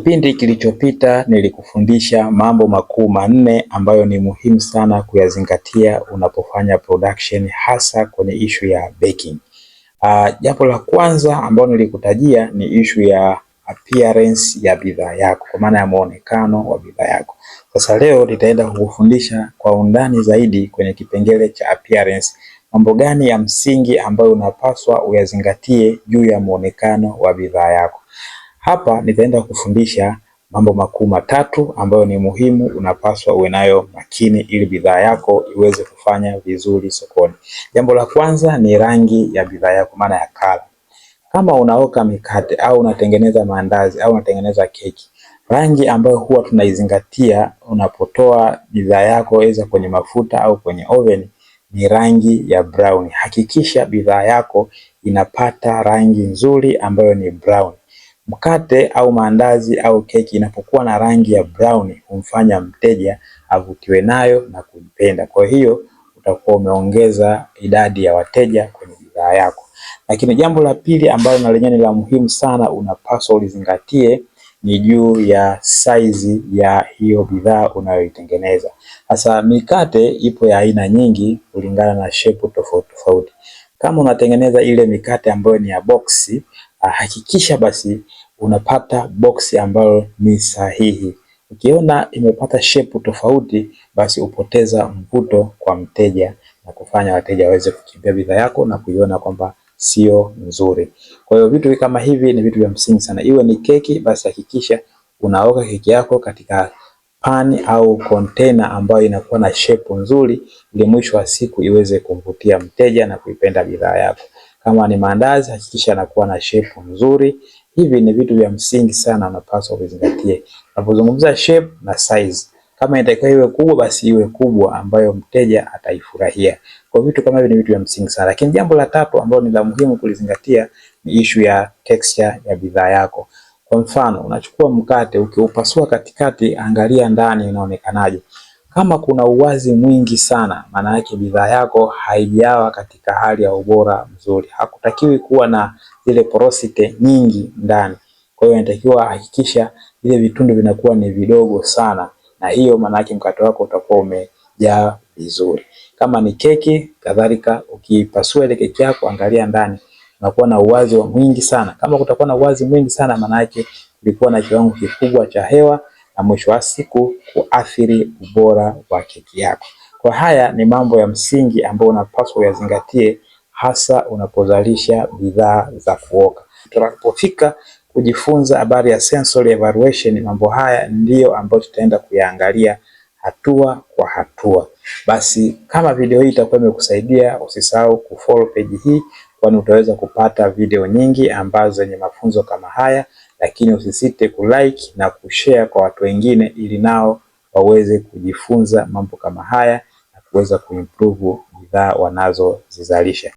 Kipindi kilichopita nilikufundisha mambo makuu manne ambayo ni muhimu sana kuyazingatia unapofanya production hasa kwenye ishu ya baking. Jambo la kwanza ambalo nilikutajia ni ishu ya appearance ya bidhaa yako, kwa maana ya muonekano wa bidhaa yako. Sasa leo nitaenda kukufundisha kwa undani zaidi kwenye kipengele cha appearance, mambo gani ya msingi ambayo unapaswa uyazingatie juu ya muonekano wa bidhaa yako. Hapa nitaenda kufundisha mambo makuu matatu ambayo ni muhimu, unapaswa uwe nayo makini ili bidhaa yako iweze kufanya vizuri sokoni. Jambo la kwanza ni rangi ya bidhaa yako, maana ya color. Kama unaoka mikate au unatengeneza maandazi au unatengeneza keki, rangi ambayo huwa tunaizingatia unapotoa bidhaa yako aidha kwenye mafuta au kwenye oven ni rangi ya brown. Hakikisha bidhaa yako inapata rangi nzuri ambayo ni brown. Mkate au maandazi au keki inapokuwa na rangi ya brown humfanya mteja avutiwe nayo na kuipenda. Kwa hiyo utakuwa umeongeza idadi ya wateja kwenye bidhaa yako. Lakini jambo la pili ambalo na lenyewe ni la muhimu sana, unapaswa ulizingatie ni juu ya saizi ya hiyo bidhaa unayoitengeneza. Sasa mikate ipo ya aina nyingi kulingana na shepu tofauti tofauti. Kama unatengeneza ile mikate ambayo ni ya boksi, hakikisha basi unapata boksi ambayo ni sahihi. Ukiona imepata shepu tofauti, basi hupoteza mvuto kwa mteja na kufanya wateja waweze kukimbia bidhaa yako na kuiona kwamba sio nzuri. Kwa hiyo vitu kama hivi ni vitu vya msingi sana. Iwe ni keki, basi hakikisha unaoka keki yako katika pani au container ambayo inakuwa na shepu nzuri, ili mwisho wa siku iweze kumvutia mteja na kuipenda bidhaa yako. Kama ni maandazi, hakikisha yanakuwa na shepu nzuri. Hivi ni vitu vya msingi sana unapaswa kuzingatia. Unapozungumza shape na size, kama inatakiwa iwe kubwa basi iwe kubwa ambayo mteja ataifurahia. Kwa vitu kama hivi ni vitu vya msingi sana. Lakini jambo la tatu ambalo ni la muhimu kulizingatia ni issue ya texture ya bidhaa yako. Kwa mfano, unachukua mkate ukiupasua katikati, angalia ndani inaonekanaje. Kama kuna uwazi mwingi sana, maana yake bidhaa yako haijawa katika hali ya ubora mzuri. Hakutakiwi kuwa na zile porosity nyingi ndani. Kwa hiyo inatakiwa hakikisha vile vitundu vinakuwa ni vidogo sana, na hiyo maana yake mkate wako utakuwa umejaa vizuri. Kama ni keki kadhalika, ukipasua ile keki yako, angalia ndani unakuwa na uwazi wa mwingi sana. Kama kutakuwa na uwazi mwingi sana, maana yake kulikuwa na kiwango kikubwa cha hewa na mwisho wa siku kuathiri ubora wa keki yako. Kwa haya ni mambo ya msingi ambayo unapaswa uyazingatie hasa unapozalisha bidhaa za kuoka. Tunapofika kujifunza habari ya sensory evaluation, mambo haya ndiyo ambayo tutaenda kuyaangalia hatua kwa hatua. Basi kama video hii itakuwa imekusaidia, usisahau kufollow page hii, kwani utaweza kupata video nyingi ambazo zenye mafunzo kama haya, lakini usisite kulike na kushare kwa watu wengine, ili nao waweze kujifunza mambo kama haya na kuweza kuimprove bidhaa wanazozizalisha.